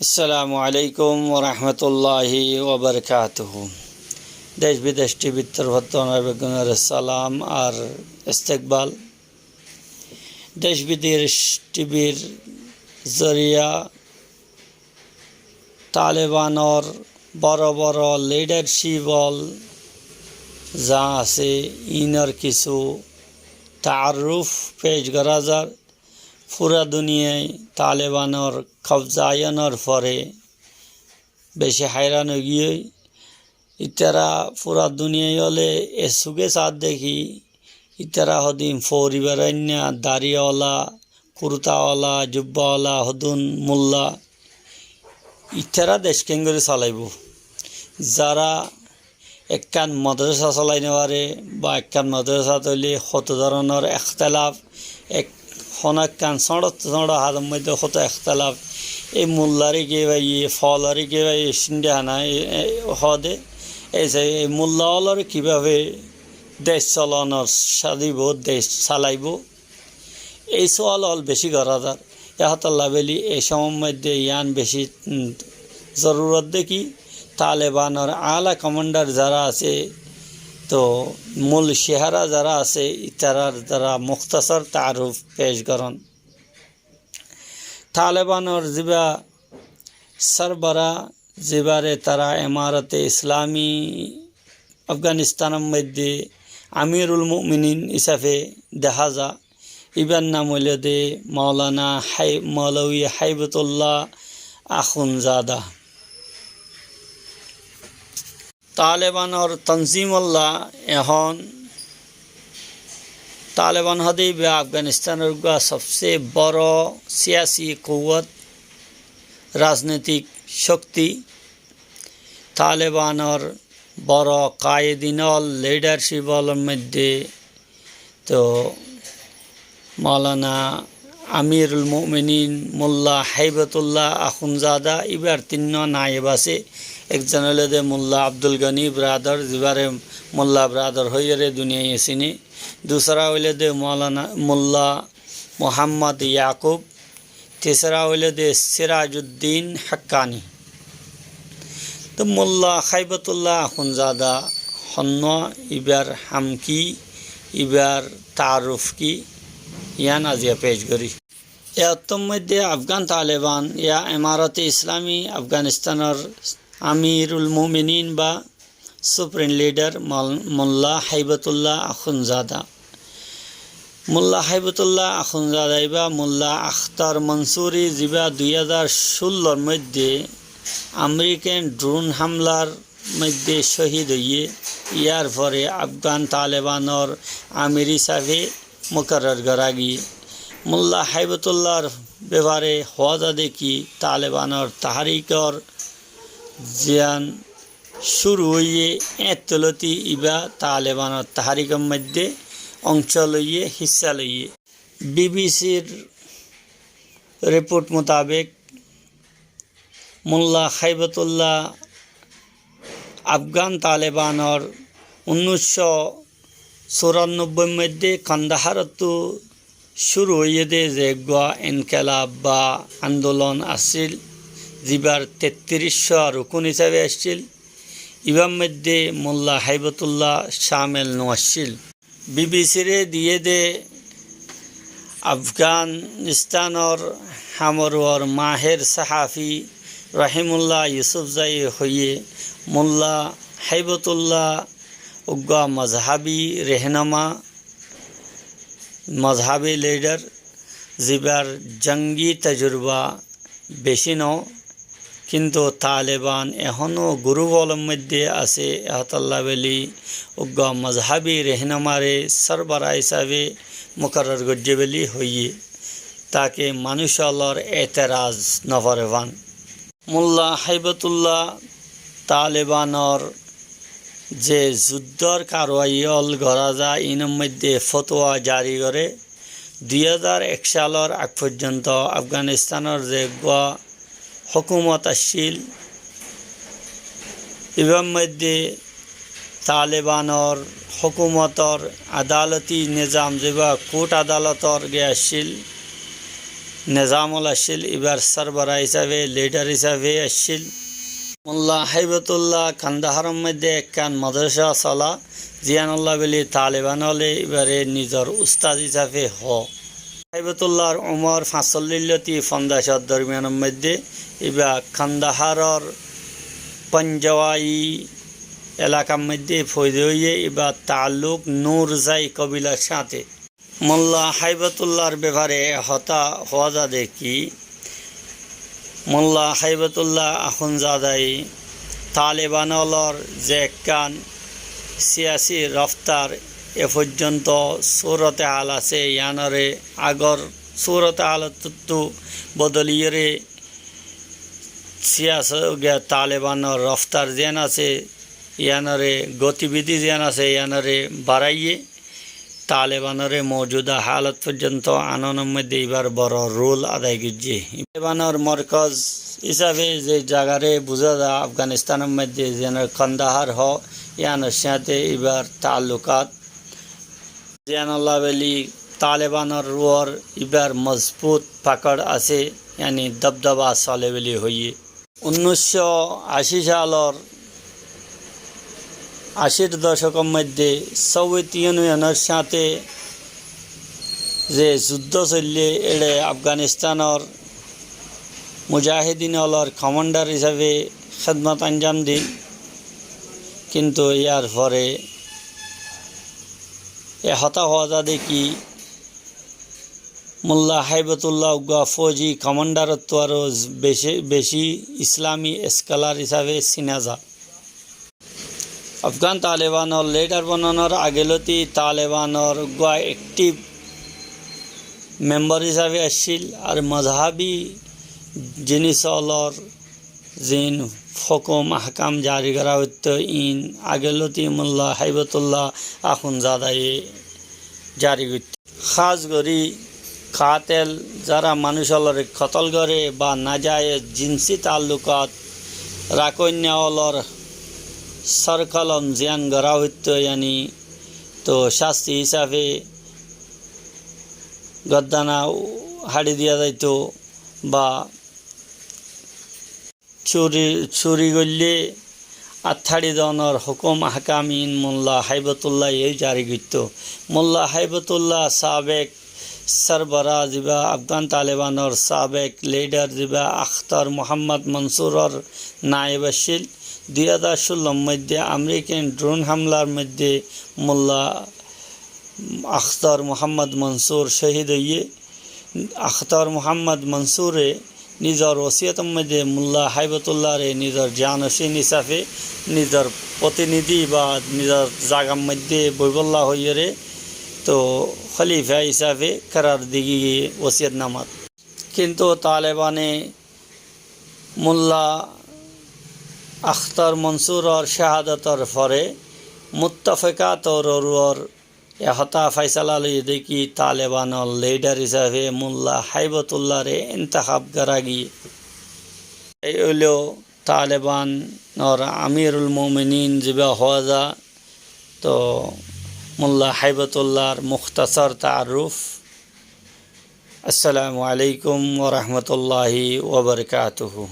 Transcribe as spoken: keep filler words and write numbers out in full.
Assalamu alaikum wa rahmatullahi wa barakatuhu. Dec Bidec T V r torfóttu onórar beggúnore salam ar istekbal. Dec Bidec T V r zoriya Talebanor boro boro lidarcip ól za asé, inor kissú taarruf pec gora zar. Fura duniyai Talebanor kobza ónor fore beci hairan ói giyé. Itará fura duniyai óle e suge saádde ki, itará hodún fori berainna, dari ola, kurta ola, jubba ola, hodún mulla. Itará dec keéngori salaibo? Zara ekkán modorasa salai nofare, ba ekkán modorasat óile hoto doronor ektelaf, ek, hono ekkán sóñçottu sóñço hador moidde hoto ektelaf. Ei mullare ki baiye, folore ki baiye, sinde hana, e, e, hode. Ei ze ei mulla ólore kibábe dec solonor sadibo, dec salaibo. Ei sual ól beci gora zar. E hotálla beli e somor moidde yián beci, um, zorurot de ki, Talebanor ala komandar zara asé, to mul cehara zara asé, itarar zara muktasar taarruf pec goron. Talebanor ziba sorbora zibare tara Emarate Islami Afganistanor moidde Amirul Mu'minin isafe deha za, ibar nam óilde Maulana Hai-, Maulawi Haibatullah Akhundzada. Talebanor tonzim olla ehón, Taleban hode iba Afganistanor uggwá sobse boro siyasi kuwwot, rajnitik cokti. Talebanor boro kaedin ól, lidarcip ólor moidde to Maulana Amirul Mu'minin Mulla Haibatullah Akhundzada, ibar tinno naib asé. Ekzon óilde Mulla Abdul Gani Bradar, zibare Mulla Bradar hoiyore duniyai sine. Dusra óilde Maulana Mulla Muhammad Yakub, tisra óilde Sirajuddin Hakkani. To Mulla Haibatullah Akhundzada honnúa, ibar ham ki, ibar taarruf ki, yián aziya pec gori. E ottór moidde Afgan Taleban ya Emarate Islami Afganistanor Amirul Mu'minin ba Supreme Leader Mol-, Mulla Haibatullah Akhundzada. Mulla Haibatullah Akhundzada iba Mulla Akhtar Mansuri ziba dui házar cúllor moidde American drone hamlar moidde cóhid óiye, yar fore Afgan Talebanor amir isafe mukarrar gora giyé. Mulla Haibatullar befare hoó za de ki, Talebanor tahrikor ziyán cúru óiye, éttu lóti iba Talebanor tahrikor moidde ongco loiye, hissa loiye. B B C r report mutabek, Mulla Haibatullah Afgan Talebanor unnic cót curannobboi moidde Kandaharottú cúru óiye de ze eggúa enkelab ba andolon accíl, zibar tettiríc cót rukun hísabe accíl, ibar moidde Mulla Haibatullah camel no accíl. B B C re diye de Afganistanor hamor uore maher sahafi Rahimullah Yusufzai hoiye, Mulla Haibatullah uggúa mozhabi rehnuma, mozhabi lidar, zibar jangi tajurba beci no, kintu Taleban ehóno guruf ólor moidde asé, ehótalla beli uggúa mozhabi rehnumare sorbora hísabe mukarrar goijje beli hoiye, take manúic ólor eteraz no fore fán. Mulla Haibatullah Talebanor ze zuddor karwai ól gora za, inor moidde fotuwa jari gore. Dui házar ek salor ag foijjonto Afganistanor ze eggúa hókumot accíl, ibar moidde Talebanor hókumotor adaloti nizam, zeba kurt adalotor ge accíl, Nizamul accíl, íbar sórbora hísafe, lidhar hísafe accíl. Mulla Háibatullah Kandaharor moiddé ekkán modorasa sola, ziyánolla bóli Taleban ókkole íbare nizor ustad hísafe hoó. Háibatullahor umor fañsollic lóti fonzaic or dormiyanor moiddé. Íba Kandaharor Panjawai elakar moiddé foida óiye. Íbar taalluk Nurzai kobilar sáñte. Mulla Háibatullahor befare e hotá hoó za de ki, Mulla Háibatullah Akhundzadai Taleban ókkolor ze ekkán siyasi roftar e foijjonto surote hal asé, yíanore agor surote halottú bodoliyóre siyas-, ge-, Talebanor roftar ziyán asé, yíanore gotibidi ziyán asé, yíanore baraiyé. Talebanore moujuda halot foijjonto anonor moiddé íbar boro rol adai goijjé. Talebanor morkoz hísafe ze zagare buzá za Afganistanor moiddé, ziyánore Kandahar hoó, yíanor sáñte íbar taallukat. Ziyánolla bóli Talebanor uore íbar mozbut pakor asé, yáni dobdoba sole bóli hoiyé. Unnic cót ací salor acír docókor moiddé Soviyet Yuniyonor sáñte ze juddó soillé, éçe Afganistanor mujahidin ókkolor komandar hísafe hédmot anjam diíl. Kintu yárfore e hotá hoó za de ki, Mulla Háibatullah uggwá fouji komandarottú aró beci, beci Islami eskolar hísafe sina za. Afgan Talebanor lidhar bononor age lóti Talebanor uggwá ektiv membar hísafe accíl, ar mozhabi jinis ókkolor ziín hókum ahkam jari gorá óito, iín age lóti Mulla Háibatullah Akhundzadaye jari goitto. Hás gorí katel, zara manúic ókkolore kotol goré ba nazayez jinsi taallukat rakóinna ókkolor sórkolom ziyán gorá óito, yáni to cásti hísafe gordana hári diya zaito ba curi, curi goillé athári donor hókum ahkam iín Mulla Háibatullaye jari goitto. Mulla Háibatullah sabek sórbora zibá Afgan Talebanor sabek lidhar zibá Akhtar Muhammad Mansuror naib accíl. Dui házar cúllor moiddé Amerikan dron hamlar moiddé Mulla Akhtar Muhammad Mansur cóhid óiye. Akhtar Muhammad Mansure nizor wosiyotor moiddé Mulla Háibatullahre nizor janocin hísafe, nizor protinidhi ba nizor zagar moiddé boibolla hoiyóre to hólifa hísafe kerar di giyé wosiyotnamar. Kintu Talebane Mulla Akhtar Mansuror cahadotor fore muttafeka touror uore e hotá faisala loiyé de ki Talebanor lidhar hísafe Mulla Háibatullahre intekab gorá giyé. Ei óilo Talebanor Amirul Muminin zibá hoó za, to Mulla Háibatullahor mukhtasar taarruf. Assalamu alaikum wa rahmatullahi wa barakatuhu.